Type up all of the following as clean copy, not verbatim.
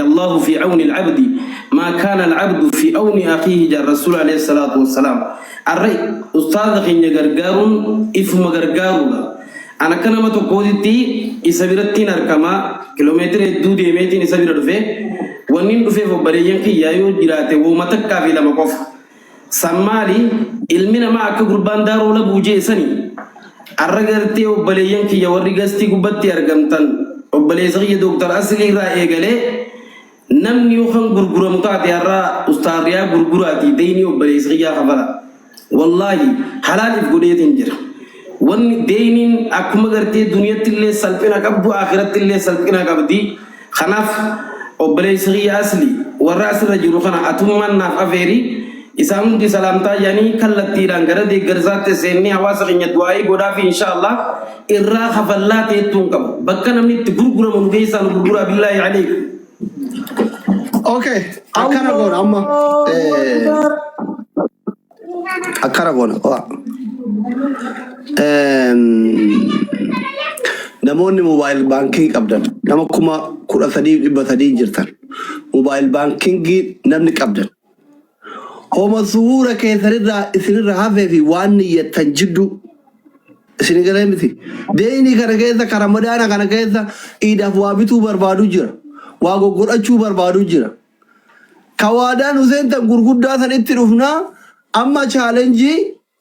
Allahu fi awni al-abdi maa kaana al-abdu fi awni akhiihi jedhan Rasuul alayhi salaatu wassalaam. Arra ustaaza keenya gargaaruun ifuma gargaaruudha. An akka nama tokkootitti isa birattiin arkama kiloomeetira hedduu deemeetiin isa bira dhufe. Wannin dhufeef obboleeyyan kiyyaa yoo jiraate wooma takkaa fi lama qofa. San maali ilmi namaa akka gurbaan daaroo labuu je'e sani arra gartee obboleeyyan kiyya warri gastii gubbatti argamtan obboleessa kiyya Dr. Aslii irraa eegalee namni yoo kan gurguramu taate arra ustaarriyaa gurguraatii deynii obboleessa kiyyaa kafala. Wallaahi halaal if godheetiin jira. Wanni deyniin akkuma gartee duniyatti illee salphina qabdu akhiratti illee salphina qabdi. Kanaaf obboleessi kiyya Asli warra asirra jiru kana atummaan naaf afeeri isaan hundi salaamtaa jedhanii kallattiidhaan gara deeggarsaatti seennee hawaasa keenya du'aa'ii godhaafi inshaa Allah irraa kafallaa ta'ettuu hin qabu. Bakka namni itti gurguramu nu keessaa nu gurguraa billaahi aleekum. Okay, akkana goona amma. Allahu Akbar. Akkana goona. Waa. Namoonni mobile banking qabdan nama 13,300 jirtan. Mobile banking namni qabdan. Homa suura keessanirraa isinirra hafee fi waan niyyattan jidduu isin galee miti. Deeyinii kana keessa ka ramadaana kana keessa iidaaf waa bituu barbaadu jira. Waa goggodhachuu barbaadu jira. Ka waadaa nu seentan gurguddaa sanitti dhufnaa amma challenge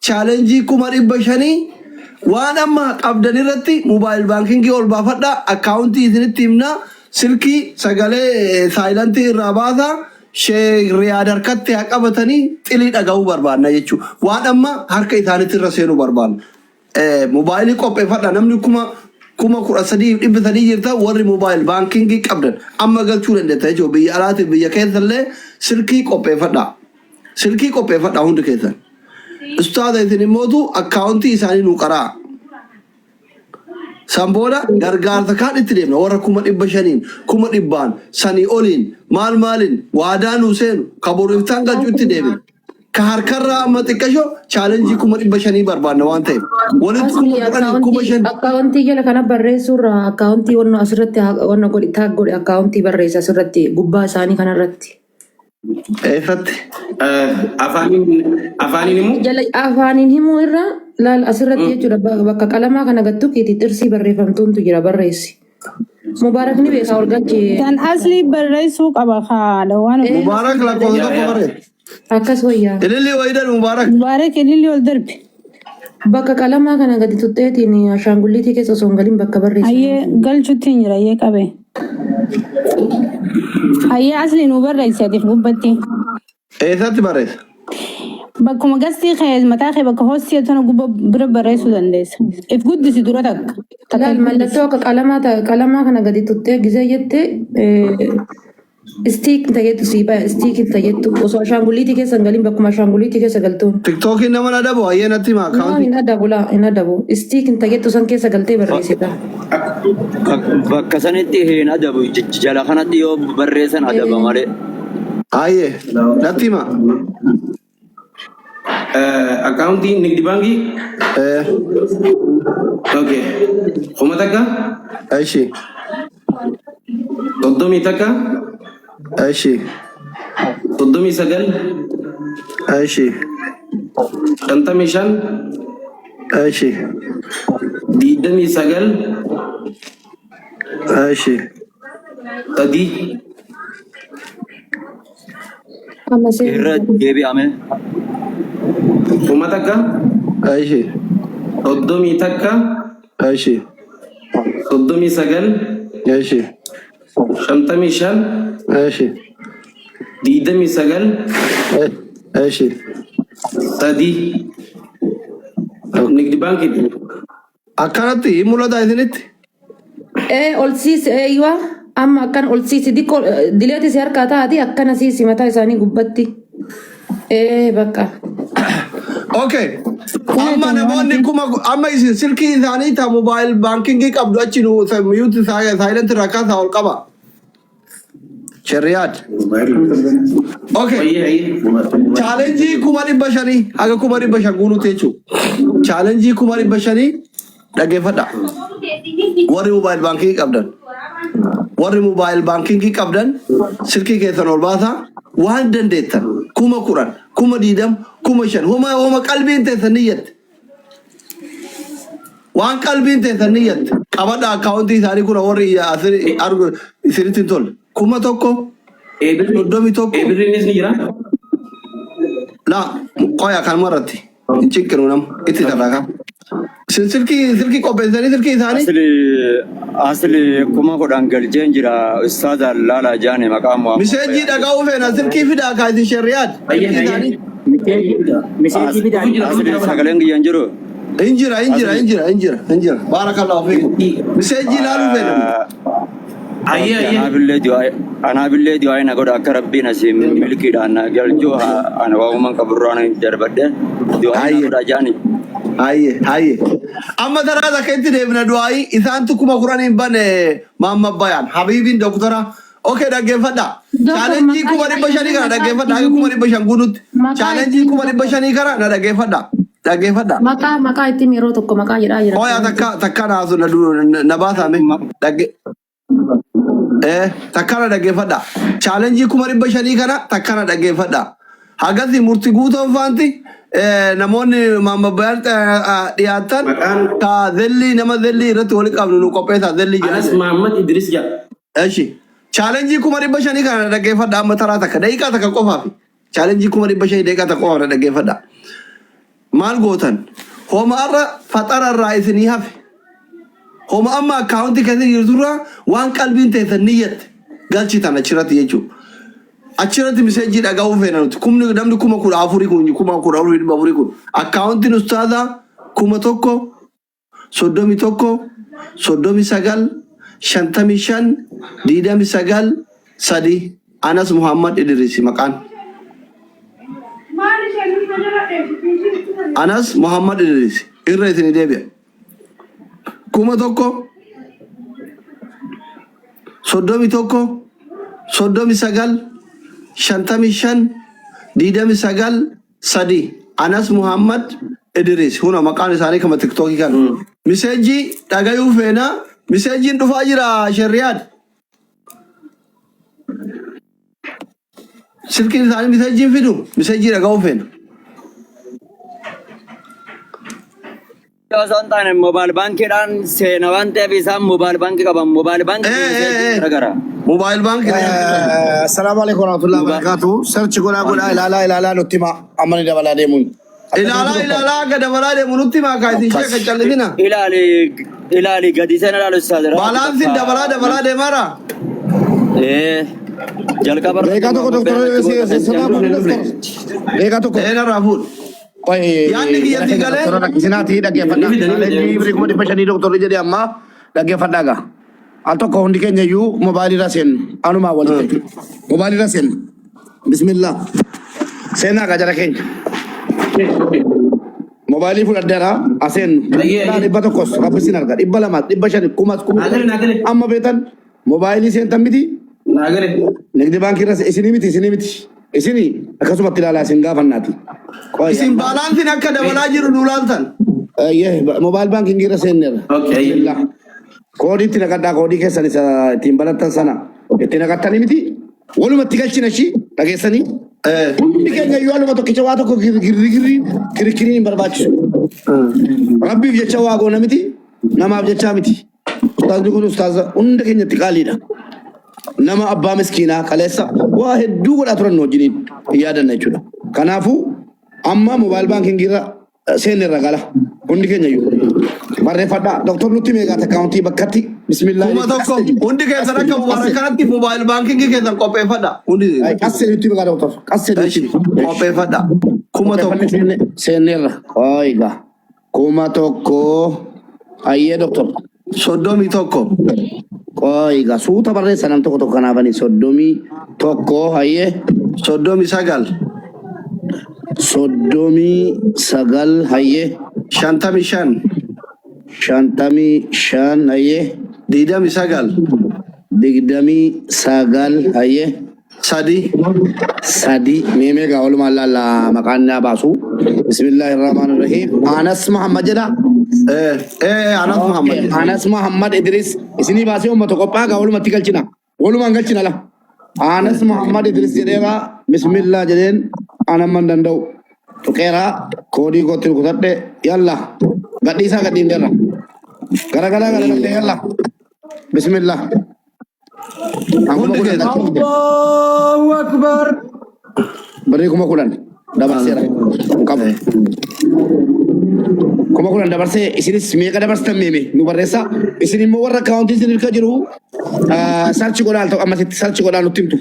challenge 500,000 waan amma qabdan irratti mobile banking ol baafadhaa akkaawuntii isinitti himnaa silkii sagalee silent irraa baasaa sheek riyaad harkatti haa qabatanii xilii dhaga'uu barbaanna jechuudha. Waan amma harka isaanitti irra seenuu barbaanna. Mobaayilii qopheeffadha namni 13,300 jirta warri mobile banking qabdan amma galchuu dandeetta jechuudha biyya alaatiif biyya keessallee silkii qopheeffadha silkii qopheeffadha hundi keessan ustaaza isin immootu akkaawuntii isaanii nuu qaraa san booda gargaarsa kaan itti deemna warra 500,000n 100,000n sanii oliin maal maaliin waadaa nuu seenu ka boru iftaan galchuu itti deebina. Ka harkarraa amma xiqqasho challenge 500,000 barbaanna waan ta'eef. Walitti Asli 10,000f kuma akkaawuntii shan. akkaawuntii jala kana barreessuurra akkaawuntii wanna asirratti wanna godhi taag godhi akkaawuntii barreessa asirratti gubbaa isaanii kanarratti. Eessatti? Afaaniin afaaniin himuu? Jala afaaniin himuu irra laal asirratti jechuudha bakka qalamaa kana gattukiiti xirsii barreeffamtuuntu jira barreessi. Mubaarak ni beekaa ol galchee. Tan asli barreessuu qaba haadha waan Ee, Mubaarak asli lakkoofsa Yaa tokko yaa. barreessi. Akkas wayyaa. Ililli wayidan Mubaarak. Mubaarak ililli ol darbi. Bakka qalamaa kana gadi tuxxeetiin ashaangulliitii keessa osoo hin galin bakka barreessan. Ayyee galchutti hin jira ayyee qabe. Ayyee asli nu barreessi atiif gubbatti. Eessatti barreessa? Bakkuma gastii kee mataa kee bakka hoostii tana gubba bira barreessuu dandeessa. If guddisi dura takka. Takka Laal if guddisi. mallattoo akka qalamaa qalamaa kana gadi tuxxee gisee jette istiik tajettu sii baya istiik tajettu osoo ashaangulliitii keessa hin galin bakkuma ashaangulliitii keessa galtuun. Tiktookiin nama na adabu hayyee natti hima No akkaawuntii. hin adabu laa hin adabu istiik tajettu san keessa galtee barreessita. Bakka sanitti hin adabu jala kanatti yoo barreessan adaba malee. Hayyee natti hima. Akkaawuntii nigdi baankii. Eh, Okay. 1000 Eshi 31 eshi 39 eshi 55 eshi 29 eshi 3. Amma seen Irra deebi'ame. 1000 eshi 31 eshi 39 eshi 55 eshi 29 eshi 3. Nigdi baankiiti. Akkanatti hin mul'ata isinitti? Ee ol siisi eeywa amma akkan ol siisi diqqoo dileeti si harkaa taati akkana siisi mataa isaanii gubbatti. Ee bakka. Okay. Amma namoonni kuma amma isin silkii isaanii ta mobile banking qabdu achi nu mute silent irraa kaasaa ol qaba. Sheriyaad. Okay. Ayyee ayyee. Challenge 500,000 haga 500,000 guutuutti jechuudha. Challenge 500,000 dhaggeeffadha. Warri mobile banking qabdan. Warri mobile baankingii qabdan silkii keessan ol baasaa waan dandeettan 10,000, 20,000, 5,000 homa homa qalbiin teessan niyyatte. Waan qalbiin teessan niyyatte. Qabadha akkaawuntii isaanii kuna warri asir argu isinitti hin tolle. 1000 31 Birriinis ni jira. La qoya kanuma irratti hin cinqinu nama itti tarraa Isin silkii silkii qopheessanii silkii isaanii Asli asli 10,000 galcheen jira ustaaza Laalaa Jaane maqaa Muhammad miseejii Bayaan. dhaga'uu feena silkii fidaa kaa isin sherriyaad Ayyee silkii ayyee. isaanii Miseejii fidaa. Asli sagaleen kiyya hin jiru. hin jira hin jira Asli hin jira hin jira hin jira baarakallahu fiikum miseejii ilaaluu feena Ayyee ayyee. Anaabillee du'aa anaabillee du'aa na godha akka rabbiin asii milkiidhaan na galchuu ana waamuman qaburraan darbadhe du'aa na Ayyee. godha jaani. Haye haye. Amma taraa takka itti deebina du'aayii isaantu 10,000 hin bane maamma bayaan habiibiin doktora. Okay dhaggeeffadha. Doktor Chaalenjii maqaa kuma dhibba shanii kana maqaa dhaggeeffadha. Haga ittiin 500,000 guututti. maqaa Chaalenjii ittiin kuma dhibba doktor shanii kana na dhaggeeffadha. Dhaggeeffadha. maqaa maqaa ittiin yeroo tokko maqaa jedhaa jira. Qoyaa takka takka naasu na na baasame. Dhagge takka na dhaggeeffadha. Chaalenjii 500,000 kana takka na dhaggeeffadha. Hagasi murti guutoon faanti namoonni maamma bayaan dhiyaatan Maqaan ka zellii nama zellii irratti wali qabnu nu qopheessaa zellii Anas jedhan. Mahammad Idris jedha. Eshi. Chaalenjii 500,000 kana na dhaggeeffadha amma taraa takka daqiiqaa takka qofaafi. Chaalenjii 500,000 daqiiqaa takka qofaaf na dhaggeeffadha. Maal gootan? Homa har'a faxara irraa isinii hafe. Homa amma akkaawuntii keessa jirturraa waan qalbiin teessan niyyatte galchitan achirratti jechuudha. Achirratti miseejii dhaga'uu feena nuti. Kumni namni 14,000 kun 14,400 kun akkaawuntiin ustaazaa 1000 31 39 55 29 3 Anas Muhammad Idrisi maqaan. Anas Muhammad Idrisi irra isinii deebi'a. 1000 31 39 55 29 3 Anas Muhammad Idris huna maqaan isaanii kama tiktookii kana. Miseejii dhagayuu feena miseejiin dhufaa jira sherriyaad. Silkiin isaanii miseejiin fidu miseejii dhaga'uu feena. Osoo hin taane moobaayil baankiidhaan seena waan ta'eef isaan moobaayil baankii qaban moobaayil baankii miseejiin garagara. Moobaayil baankii. Assalamu alaikum warahmatullahi wabarakatuh. Search godhaa godhaa ilaalaa ilaalaa nutti himaa amma ni dabalaa deemuun. Ilaalaa ilaalaa akka dabalaa deemu nutti himaa kaa isin sheeka callisina. Ilaali ilaali gadi seen ilaalu ustaaz. Baalaansiin dabalaa dabalaa deemaara. Ee jalqaba Daqiiqaa tokko doktor sirraa fuudhi doktor. Daqiiqaa tokko. Ee narraa fuudhi. Qoy Yaadni kiyya jara si keenya galee? doktora rakkisinaati dhaggeeffadhaa. Ni fida, ni fida. Chaalenjii birrii 500,000 doktorri jedhe amma dhaggeeffadhaa gaa. Al tokko hundi keenya iyyuu moobaayilii irra seennu. Anumaa walitti jechuudha. Moobaayilii irra seennu. Bismillah. Seenaa gaa jara keenya. Moobaayilii fudhadheera aseennu. Ayyee, ayyee. 100s rabbi sin arga. 200 500 kumas kuma Naagale, naagale. amma beetan moobaayilii seentan miti. Naagale. Nigdi baankii irra isinii miti isinii miti. Isinii akkasumatti ilaalaa isin gaafannaati. Qoy Isin amma. baalaansiin akka dabalaa jiru nu laaltan. Ayyee moobaayil baankiingii irra seenneerra. Okay, ayyee. Bismillah. Koodii itti naqadhaa koodii keessan isa ittiin barattan sana itti naqattanii miti. Walumatti galchina ishii dhageessanii. Hundi keenya iyyuu haaluma tokkicha waa tokko girri girri kirikiriin hin barbaachisu. Rabbiif jecha waa goona miti namaaf jechaa miti. Ustaazni kun ustaaza hunda keenyatti qaaliidha. Nama abbaa miskiinaa kaleessa waa hedduu godhaa turan nu wajjiniin hin yaadanna jechuudha. Kanaafuu amma moobaayil baankiingii irra seenne irra gala hundi keenya iyyuu. Barreeffadhaa. Doktor nutti meeqaati akkaawuntii bakkatti bismillah. 1000 hundi keessan akka mubaarakkanatti moobaayil baankiingii keessan qopheeffadha. Hundi Qassee nutti meeqaa doktor? Qassee nutti. qopheeffadha. 1000. Seenneerra. Oiga. 1000. Ayyee doktor. 31. Oiga. Suuta barreessa nam tokko tokko kanaafani 31 ayyee. 39. 39 hayyee. 55. 55 hayyee. 29. 29 hayyee. 3. 3 mee meeqa walumaan laalla maqaan naa baasu. Bismillaahi rahmaani rahiim. Anas Muhammad jedha. Eh eh Anas Muhammad jedha. Anas Muhammad Idris isinii baasee uummata qophaa gaa walumatti galchina. Walumaan galchina la. Anas Muhammad Idris jedheera bismillah jedheen an amma hin danda'u. Tuqeera koodii kootti rukutadhe yalla gadhiisaa gadhiin derra. Garagalaa garagaltee yalla bismillah. An kuma Hundi kudhan keessa. galchine. Allahu Akbar. Birrii 10,000 dabarseera. Hin qabu. 10,000 dabarsee isinis meeqa dabarsitan meeme nu barreessaa. Isin immoo warra akkaawuntii isin hirka jiru search godhaa al ta'u ammasitti search godhaa nutti himtu.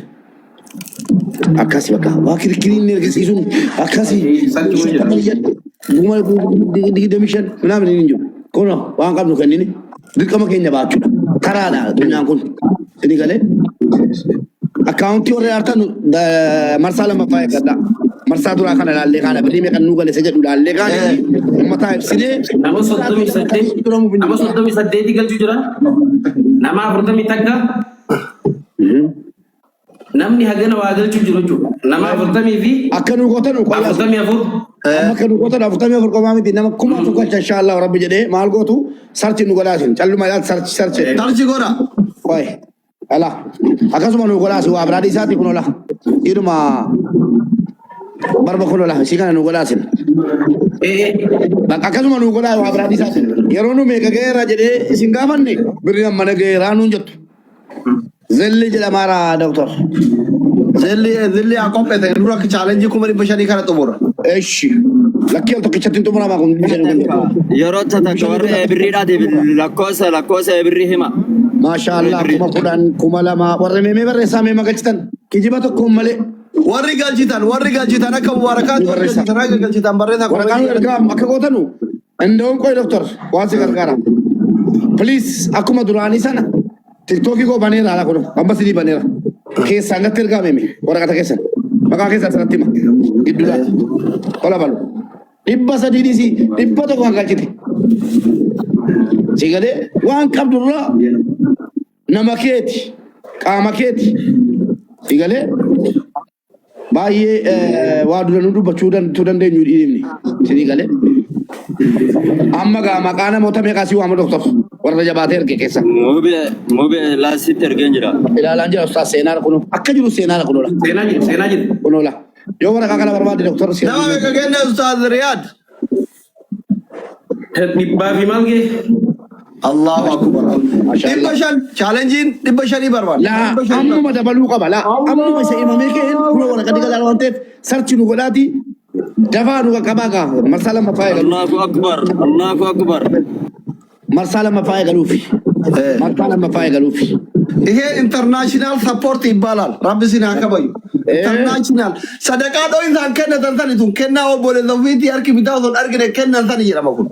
Akkasi bakka waa kirikiriin inni argisiisuun akkasi Search godhaa jira. 25,000 ምናምን hin jiru. Kun waan qabnu kennini dirqama keenya baachuudha. Karaadha addunyaan kun. Isin galee akkaawuntii warra yaartan marsaa lammaffaa eeggadha. Marsaa duraa kana ilaallee kana birrii meeqa nuu gale isa jedhu ilaallee kaane uummataa ibsinee Nama 38, nama 38 galchuu jira. Nama 41. Namni hagana waa galchuu jiru jechuudha. Nama 40 fi Akka nuu gootan qoyaa. 44. Amma akka nuu gootan 44 qomaa miti nama 4,000 galcha inshaallah rabbi jedhee maal gootu search nu godhaasin calluma ilaal search search. Search godha. Qoy. Ala. Akkasuma nu godhaasi waa biraa dhiisaati kun ola. Iduma barba kun ola isii kana nu godhaasin. Bakka akkasuma nu godhaa waa biraa dhiisaati. Yeroo nu meeqa ga'eera jedhee isin gaafanne birri amma na ga'eeraa nuun jettu. Zelle jedhamaara doctor. Zelli zelli haa qopheessan dura akka challenge 500,000 kana xumura. Eshi. Lakkii al tokkichatti hin xumurama kun 500 kun. Yeroo takka warri birriidhaatiif lakkoofsa birrii hima. Maashaallah 10,000 2,000 warra meemee barreessaa meema galchitan kijiba tokkoon malee. Warri galchitan akka mubaarakaatti warri Barreessaa. galchitan akka galchitan barreessaa Waraqaan nu ergaa akka gootanu inda'uun qoy doctor waan si gargaara. Please akkuma duraanii sana tiktookii koo baneera ala kun amma sidii baneera. Keessaan natti ergaa meeme waraqata keessan maqaa keessan sanatti hima gidduudha. Tola balu. 300 dhiisii 100 kan galchite. Si galee waan qabdurraa nama keeti qaama keeti. Si galee baay'ee waa dura nu dubbachuu dandeenyu dhiibni. Sinii galee. Amma gaa maqaa namoota meeqaa si waama doctor warra jabaatee erge keessa. Mubee mubee laasitti ergeen jira. Ilaalaan jira ustaas seenaadha kunoo. Akka jiru seenaadha kunoola. Seenaa jiru, seenaa jiru. Kunoola. Yoo waraqaa kana barbaade doctor Nama seenaa. meeqa kenne Ustaaz Riyaad? Dhibbaa fi maal ga'e? Allahu akbar. Maashaallah. 500 challengeiin 500 barbaada. Laa 500 ammuma dabaluu qaba laa ammuma isa himamee ka'een kunoo waraqaa digalaa waan ta'eef search nu godhaati dafaa nu qaqqabaa gaa marsaa lammaffaa eegalu. Allahu Akbar. Allahu Akbar. Marsaa lammaffaa eegaluufi. Marsaa lammaffaa eegaluufi. ይሄ international support ይባላል። Rabbi sin haa kabaju. International sadaqaa dho'insaan kennatan sani tun kennaa obboleessa ofiitii harki bitaa osoo hin argine kennan sani jedhama kun.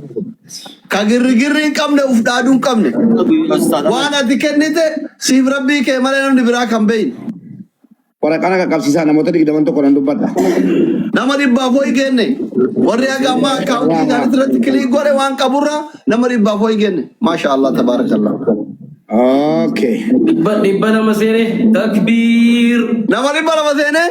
Ka girrigirri hin qabne uf dhaaduu hin qabne. Waan ati kennite siif rabbii kee malee namni biraa kan beeyne. Waraqaa na qaqqabsiisaa namoota 20 tokko nan dubbadha. Nama dhibbaaf ho'i kenne. Warri haga ammaa akkaawuntii isaanii irratti click godhe waan qaburraa nama dhibbaaf ho'i kenne. Maasha Allah tabaarakallah. Okay. 200 seene takbiir. Nama 200 seene.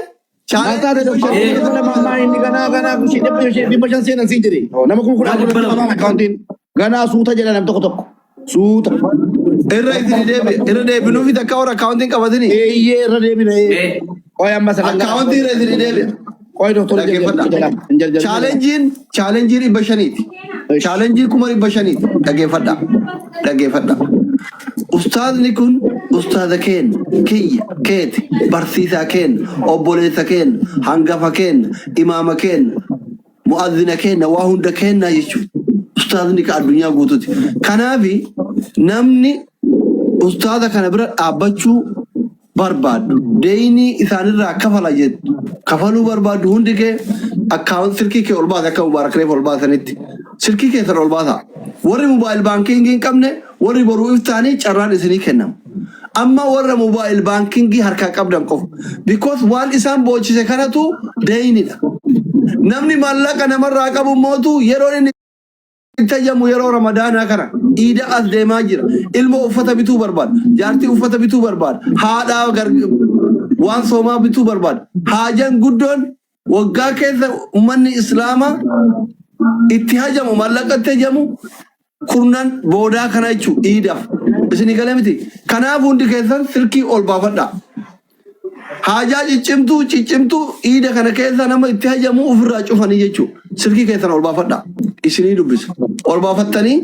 Maal taate doctor? 200 ammaa inni ganaa ganaa 500 seenan siin jedhe. Nama 14,000 200. akkaawuntiin ganaa suuta jedha nam tokko tokko. Suuta. Irra isin deebi irra deebinuufi takka warra akkaawuntiin qabatini. Eeyyee irra deebina. Qoy amma sadan. Akkaawuntii irra isin deebi. Qoy doctor Dhaggeeffadha. Challengeiin challenge 500ti. Challenge 500,000ti. Dhaggeeffadha. Dhaggeeffadha. Ustaazni kun ustaaza keenya, kiyya, keeti, barsiisaa keenya, obboleessa keenya, hangafa keenya, imaama keenya, mu'azzina keenya, waa hunda keenya jechuudha. Ustaazni ka addunyaa guutuuti. Kanaafi namni ustaaza kana bira dhaabbachuu barbaaddu deeyinii isaanirraa kafala jettu kafaluu barbaaddu hundi kee account silkii kee ol baase akka mubaarak reef ol baasanitti silkii keessan ol baasa. Warri mobile banking hin qabne warri boruu iftaanii carraan isinii kennama. Amma warra mobile banking harkaa qabdan qofa. Because waan isaan boochise kanatu deeyinidha. Namni maallaqa namarraa qabu mootu yeroo inni itti yeroo ramadaanaa kana iida as deemaa jira. Ilma uffata bituu barbaada. Jaartii uffata bituu barbaada. Haadhaa waan soomaa bituu barbaada. Haajan guddoon waggaa keessa uummanni islaamaa itti hajamu maallaqa itti hajamu. Kurnan boodaa kana jechuun iidaaf. Isinii galee miti. Kanaaf hundi keessan silkii ol baafadhaa. Haajaa ciccimtuu ciccimtuu iida kana keessa nama itti hajamu ofirraa cufanii jechuudha. Silkii keessan ol baafadhaa. Isinii dubbisa. Ol baafattanii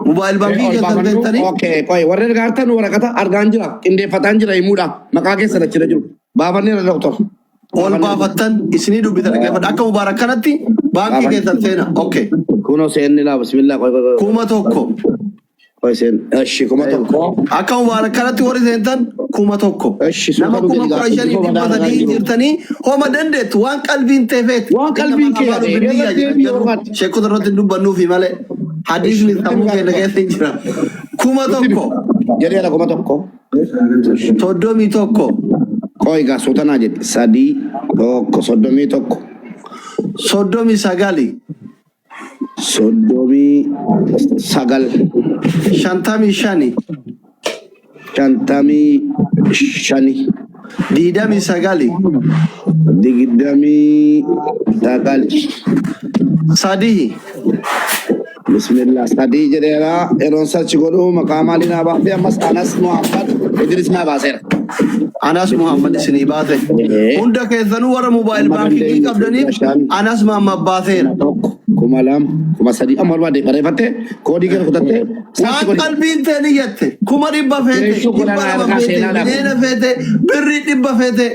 mobile baankii Ol keessan baafannu. seentanii Okay, qoy warri argaa jirtan waraqata argaan jira. Qindeeffataan jira himuudha. Maqaa keessan achirra jiru. Baafanneera doktor. Ol baafattan isinii dubbisa dhaggeeffadha. Akka mubaarak kanatti baankii keessan seena. Okay. Kunoo seenni laa bismillah qoy qoy qoy. 1000. Qoy seen. Eshi 1000. Akka mubaarak kanatti warri seentan 1000. Eshi suuta Nama nu kuma gadi kudha gaafatu. shanii Kuma dhibba badhaadha sadii jiru. jirtanii homa dandeettu waan qalbiin teefeet. Waan qalbiin kee yaade irra deebii barbaadde. Sheekota irratti hin dubbannuufi malee. Hadiisni sammuu keenya keessa hin jira. 1000. Jedheera 1000. 31. Qoy gaa suuta naa jedhi. 3 1 31. 39. 39. 55. 55. 29. 29. 3. Bismillah 3 jedheera yeroon search godhu maqaa maalii naa baasee ammas Anas Muhammad Idris naa baaseera. Anas Muhammad isinii baase. Hunda keessanuu warra mobile Amma baankii dandeenyu qabdaniif 5. Anas Muhammad baaseera. 1000, 2000, 3000 amma barbaade barreeffattee koodii gara kutattee search Waan godhi. qalbiin tee ni jette 100,000 feete Jireessuu dhibba godhanaa lama harkaa feete seenaadhaaf. miliyoona feete birrii 100 feete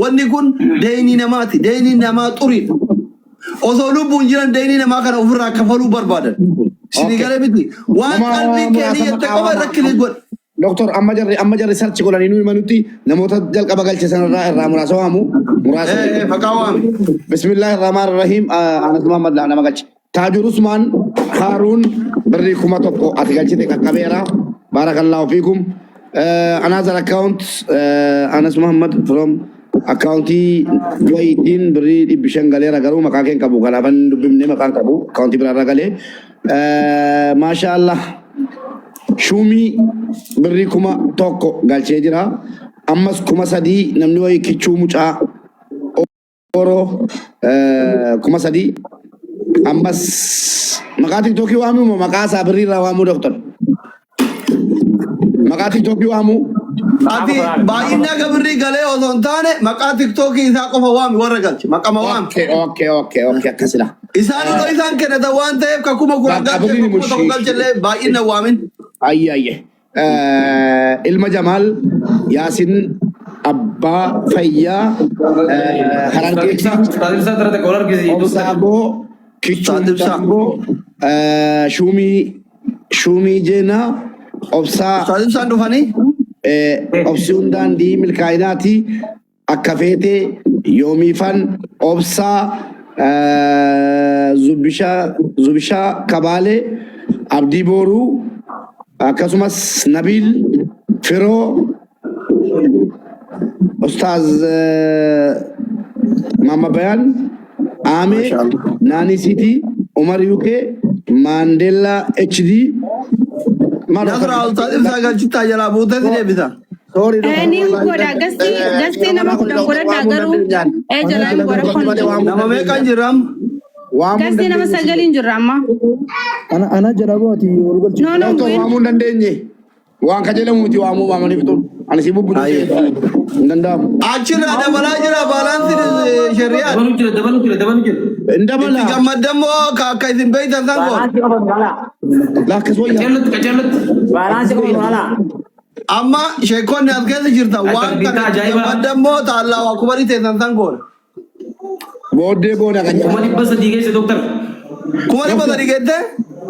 wanni kun deeynii namaati deeyniin namaa xuriidha. Osoo lubbuun jiran deeynii namaa kana ofirraa kafaluu barbaadan. Isinii Okay. galee miti. Waan Nama qalbiin kee ni muraasa jette maqaa qofa waama. irra kilik godhi. Doktor amma jarri search godhanii nu himanutti namoota jalqaba galche sanarraa irraa muraasa waamu. Muraasa. Ee maqaa waami. Bismillahir Rahmanir Rahim. Anas Muhammad laa nama galche. Taajur Usmaan Haaruun birrii 1000 ati galchite qaqqabeera. Barakallahu fiikum. Another account Anas Muhammad from akkaawuntii wayitiin birrii 500 galeera garuu maqaa keen qabu kanaafan dubbifne maqaan qabu akkaawuntii biraarra galee. Maasha Allah. Shuumii birrii 1000 galchee jira. Ammas 3000 namni wayii kichuu mucaa Oro 3000. Ammas maqaa tiktookii waamuu moo maqaa isaa birrii irraa waamuu doktor? Maqaa tiktookii waamuu? Ati baay'inni akka birrii galee osoo hin taane maqaa tiktookii isaa qofa waami warra galche maqama waami. Okay, akkasidha. Isaan odoo isaan kennatan waan ta'eef ka 10,000 Bakka galche birrii ka 1000 galche illee baay'inna waamin. Ayye ayye. Ilma Jamaal Yaasin Abbaa Fayyaa Harargee Ustaaz Ibsaa tara takka wal argisiisi. Obsaaboo Kichuu Ustaaz Ibsaa. Mucaaboo Shuumii Shuumii Jeenaa Obsaa Ustaaz Ibsaan dhufanii Obsiun Daandii Milkaa'inaati Akka Feetee Yoomiifan Obsaa Zubishaa Zubishaa Kabaalee Abdii Booruu akkasumas Nabiil Firoo Ustaaz Maamma Bayaan Aamee Maasha Allah. Naanii City Umar UK Maandeellaa HD maal Nasraa Ustaaz Ibsaa galchittaa jalaa buutee si deebisa. Sorry Eh, ni godha. Gastii nama 10 godhadhaa garuu. Eh, jalaa hin godha kun. Nama meeqan jirra amma? Gastii nama sagaliin jirra amma. Ana jedha ati ol galchi. No, no, Doktor win. waamuu hin dandeenye. Waan kajeelamu miti waamuu waamanii fixuun. Ani si bubbutu hin danda'amu. Achirraa dabalaa jira baalaansiin shari'aan. Dabaluu jira, dabaluu jira, dabaluu jira. Hin Itti dabala. gammadammoo ka akka isin beeytan san goona. Baalaansii qofa nu laalaa. Laakkas wayyaa. Qaceellotti, qaceellotti. Baalaansii qofa nu laalaa. Amma sheekonni as keessa jirtan waan Takbiirtaa kana itti ajaa'ibaa. gammadammoo taallaa waa kubarii teessan san goona. Booddee booda kan 300,000 geesse doktar. 300,000 geette?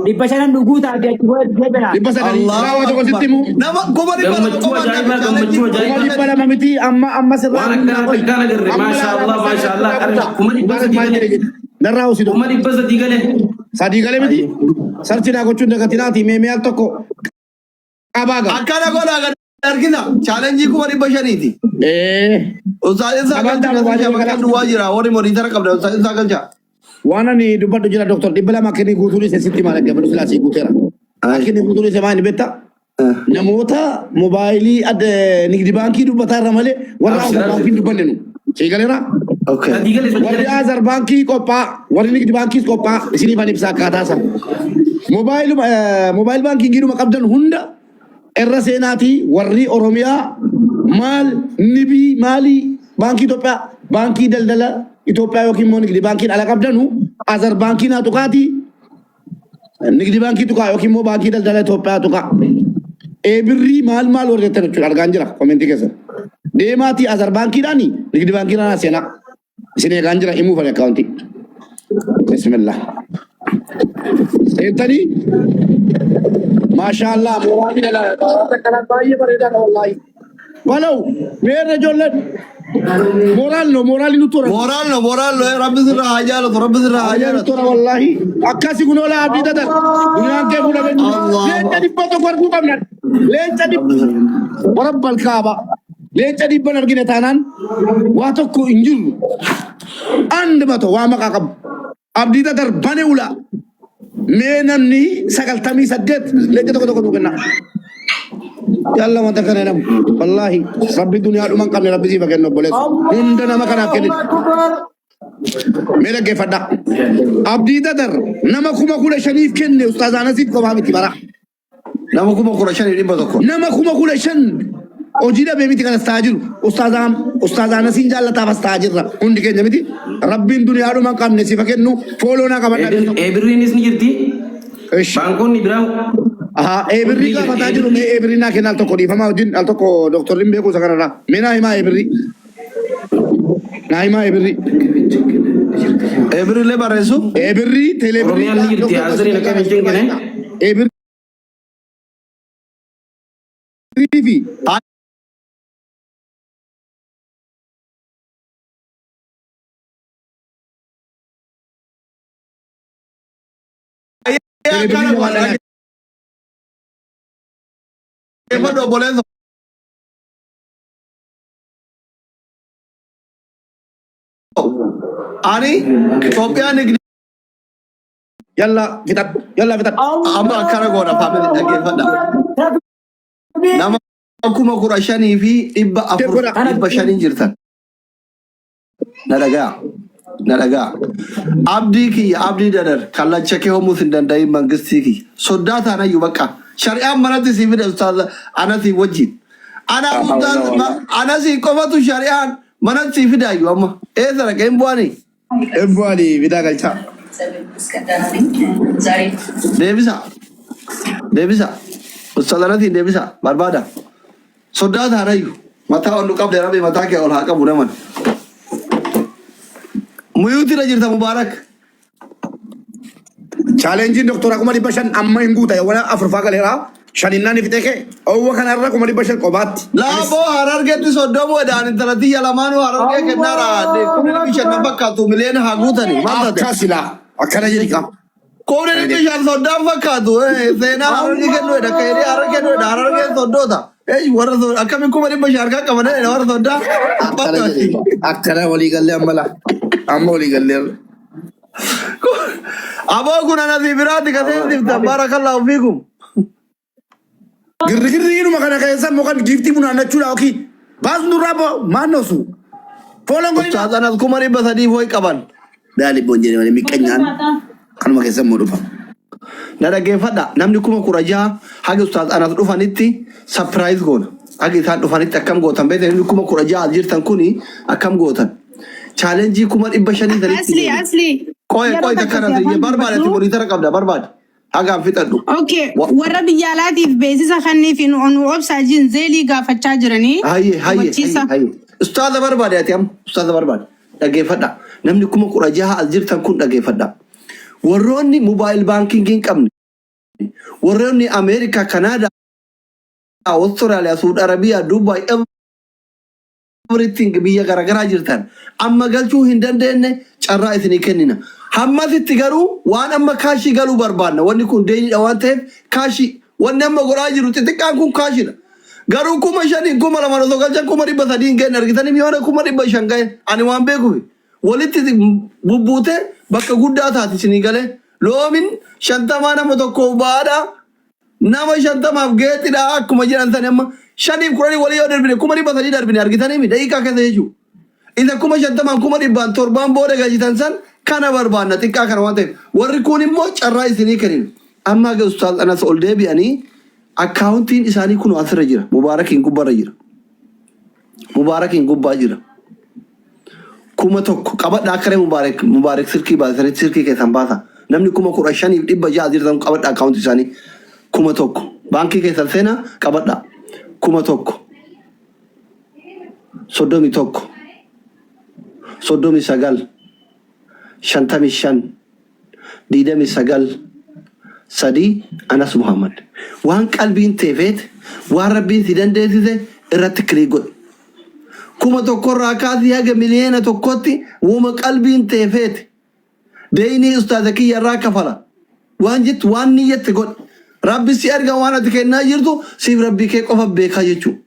500 dhuguu taate achi booda deebina. 900. Silaa waa tokko sitti himu. Nama 200,000 Gammachuu qofa ajaa'ibaa, gammachuu ajaa'ibaa. 200,000 miti amma amma sirraa Waan akkanaa takkaan agarre. Maasha Allah, maasha Allah. 300,000 gale. Narraa hosi 300,000 gale. Sadii galee miti. Sarchi naa gochuun dagatinaati mee mee al tokko qabaa gaa. Akkana godhaa gad argina. Chaalenjii 500,000ti. Ee. Ustaaz Ibsaa Sagantaa galcha dhugaa nasii shamakkan jala. duwwaa jira. Warri moniitara qabda Ustaaz Ibsaa galcha. Waan ani dubbadhu jira doktor 200 akka inni guutuu dhiise sitti maal gabbadhu silaa sii guuteera. Akka inni guutuu dhiise maal beektaa? Namoota moobaayilii adda nigdi baankii dubbataa irra malee warra Abshir, Azar baankii hin dubbanne nu. Sii galeera? Okay. Sadii gale, sadii Warri gale. Azar baankii qophaa warri nigdi baankiis qophaa isiniif ani ibsa akkaataa isaa. Moobaayiluma mobile baankiingiidhuma qabdan hunda irra seenaatii warri Oromiyaa maal nibii maalii baankii Itoophiyaa baankii daldala Itoophiyaa yookiin immoo nigdi baankiin ala qabdanu azar baankii naa tuqaatii nigdi baankii tuqaa yookiin immoo baankii daldala Itoophiyaa tuqaa. Eebirrii maal maal warri jettan jechuudha argaan jira komentii keessan. Deemaatii azar baankiidhaani nigdi baankiidhaan seenaa. Isin eegaan jira himuu fane akkaawuntii. Bismillah. Seentanii maashaallah mooraan akkanaa baay'ee bareedaadha wallaahi. Walau meerra ijoolleen mooraan no mooraan nutti hora. Mooraan no mooraan no rabbi sirraa haa jaalatu rabbi sirraa haa Mooraan nutti jaalatu. hora wallaahi. Akkasi kun oolaa abdii tatar. Duniyaan kee fuudhamee jiru. Allahu Leenca 100 arguu qabna. Leenca dhibba. Warabbal kaaba. Leenca dhibban argine taanaan waa tokko hin jiru. Andi mato waa maqaa qabu. Abdii Tatar bane ula. Mee namni 98 leenca tokko tokko nuu kenna. Yalla wanta kana jedhamu. Wallaahi rabbi duniyaa dhuma hin qabne rabbi siif haa kennu obboleessa. Hunda nama kanaaf kennite. Mee dhaggeeffadhaa. Abdii Tatar nama 15,000f kenne Ustaaz Anasiif kophaa miti bara. Nama 15,100. Nama 15,000 hojii dhabee miti kan as ta'aa jiru. Ustaaz Anasiin jaallataaf as ta'aa jirra. Hundi keenya miti. Rabbiin duniyaadhuma hin qabne sifa kennu fooloo naa qabadhaa. Eebirriinis ni jirti. Ishi. Baankonni biraa Ahaa, eebirrii gaafataa jiru mee eebirrii naa kenna al tokko dhiifamaa wajjin al tokko dooktorri hin beeku isa kanarraa. Mee naa himaa eebirrii. Naa himaa eebirrii. Eebirrillee barreessu. Eebirrii teeleebirrii. Oromiyaan ni jirti, Azariin akkam hin jengine. Eebirrii fi Akkana godha. Dhaggeeffadhu obboleessa. Ani Itoophiyaa nigdi Yalla fixadhu. Yalla fixadhu. Amma akkana goona faamilii dhaggeeffadha. Nama 15,400 500 jirtan. Na dhagaa. Na dhagaa. Abdii kiyya abdii dadar kallacha kee homuus hin danda'in mangistii kiyya. Soddaa taanayyuu bakka. Shari'aan manatti sii fide ustaaz anasii wajjin. Anaaf ustaaz anasii qofatu shari'aan manatti sii fidaayyuu amma. Eessa dhaqee hin bu'anii? Ebbu'anii bitaa galchaa. Deebisa. Deebisa. Ustaaz anasiin deebisa. Barbaada. Soddaa taanayyu. Mataa ol nu qabde rabbi mataa kee ol haa qabu naman. Muyuutirra jirta Mubaarak. Chaalenjiin doktora 500,000 amma hin guuta waan afurfaa galeera. Shaninnaan fixee kee owwa kanarra 500,000 qobaatti. Laaboo harargeetti soddomuu edaan intala tiyya lamaanuu harargee kennaara 500,000 na fakkaatu miliyoona haa guutani maal taate? Akka silaa akkana jedhi qaba. 500,000 soddaan fakkaatu seenaa harargee kennuu edha ka'ee harargee kennuu edha harargeen soddoota. Warra akkamiin 500,000 harkaa qaban edha warra soddaa. Akkana jedhi. Akkana walii gallee amma laa. Amma walii gallee. Aboo kun anasii biraatti ka seensiftan barakallahu fiikum. Girrigirriinuma kana keessa immoo kan giiftii funaannachuudha yookiin baasnu nurraa boo maannoosu. Fooloon godhina. Ustaaz Anas 300,000 ho'i qaban. Daali boon jedhee malee miqqanyaan kanuma keessa immoo dhufa. Na dhaggeeffadha namni 16,000 haga Ustaaz Anas dhufanitti surprise goona. Haga isaan dhufanitti akkam gootan beektan namni 16,000 as jirtan kuni akkam gootan. Chaalenjii 500,000 sanitti Asli deemu. asli. Qoy Yeroo qoy takka takka si na afaan barbaade ati dubbadhu. moniitara qabda barbaade. Hagaan fixadhu. Okay, Wa- warra biyya alaatiif beeksisa kannii fi nu nu obsaa jiin zeelii gaafachaa jiranii Hayyee hayyee hubachiisa. hayyee hayyee. Ustaaza barbaade ati amma ustaaza barbaade. Dhaggeeffadha. Namni 16,000 as jirtan kun dhaggeeffadha. Warroonni mobaayil baankiingii hin qabne warroonni Ameerikaa, Kanaadaa, Awustiraaliyaa, Suud Arabiyaa, Dubaay, everything biyya garaagaraa jirtan amma galchuu hin dandeenye carraa isinii kennina. Hammasitti garuu waan amma kaashii galuu barbaanna. Wanni kun deeniidha waan ta'eef kaashii wanni amma godhaa jiru xixiqqaan kun kaashiidha. Garuu 5,000 2,000 osoo galchan 300,000 hin geenye argitanii mi'oona 500,000 ga'e ani waan beekuuf walitti bubbuutee bakka guddaa taati isinii galee loomin 50 nama tokkoof ba'aadha. Nama 50f geexidha akkuma jedhan sani amma shaniif kudhanii walii yoo darbine 300,000 darbine argitanii mi daqiiqaa keessa jechuudha. Isa 50,000n 100,000n torbaan booda galchitan san kana barbaanna xiqqaa kana waan ta'eef warri kun immoo carraa isinii kennina. Amma haga Ustaaz Anas ol deebi'anii akkaawuntiin isaanii kunoo asirra jira. Mubaarakiin gubbarra jira. Mubaarakiin gubbaa jira. 1000 qabadha akka ree Mubaarak Mubaarak sirkii baasanitti sirkii keessan baasa. Namni 15,600 jirtan qabadha akkaawuntii isaanii. 1000 baankii keessan seenaa qabadha. 1000 31 39 55 29 3 Anas Muhammad. Waan qalbiin tee feete, waan Rabbiin si dandeessise irratti click godhi. 1000 irraa kaasii haga miliyoona tokkootti woma qalbiin tee feete. Deeynii ustaaza kiyya irraa kafala. Waan jettu waan niyyatte godhi. Rabbi si arga waan ati kennaa jirtu siif Rabbii kee qofa beekaa jechuudha.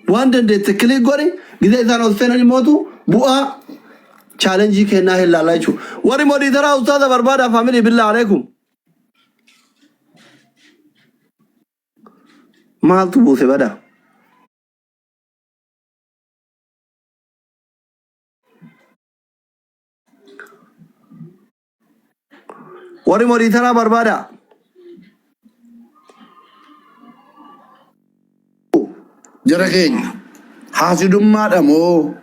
Waan dandeette click godhi gizee isaan ol seenan immootu bu'aa challenge kennaa hin laallaa jechuudha. Warri moditaraa ustaaza barbaada family billah alaikum. Maaltu buuse bada? Warri moditaraa barbaada. Jara keenya haasidummaadha moo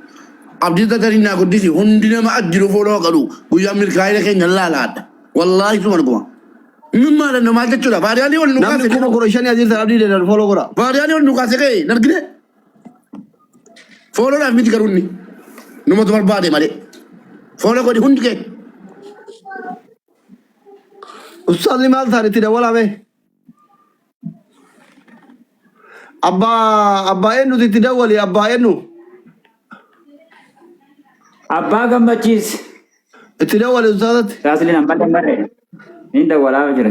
abdii tatarii naa guddisi hundi nama ajjiru fooloo qabu guyyaa milkaa'ina keenya laalaadha. Wallaahi suma dhuguma. Mimmaadha namaa jechuudha. Baadiyaalii ol nu Namni kaase. 15,000 ajjeesan abdii deedan follow godha. Baadiyaalii ol nu kaase ka'e hin argine. Fooloodhaaf miti garuu inni. Numatu barbaade malee. Fooloo godhi hundi kee. Ustaazni maal ta'an itti dawwalame? Abbaa abbaa eenyuti itti dawwali abbaa eenyu? Abbaa gammachiis. Itti dawwali ustaazatti. Saasliin ammallee hin barre. Hin dawwalaa jira.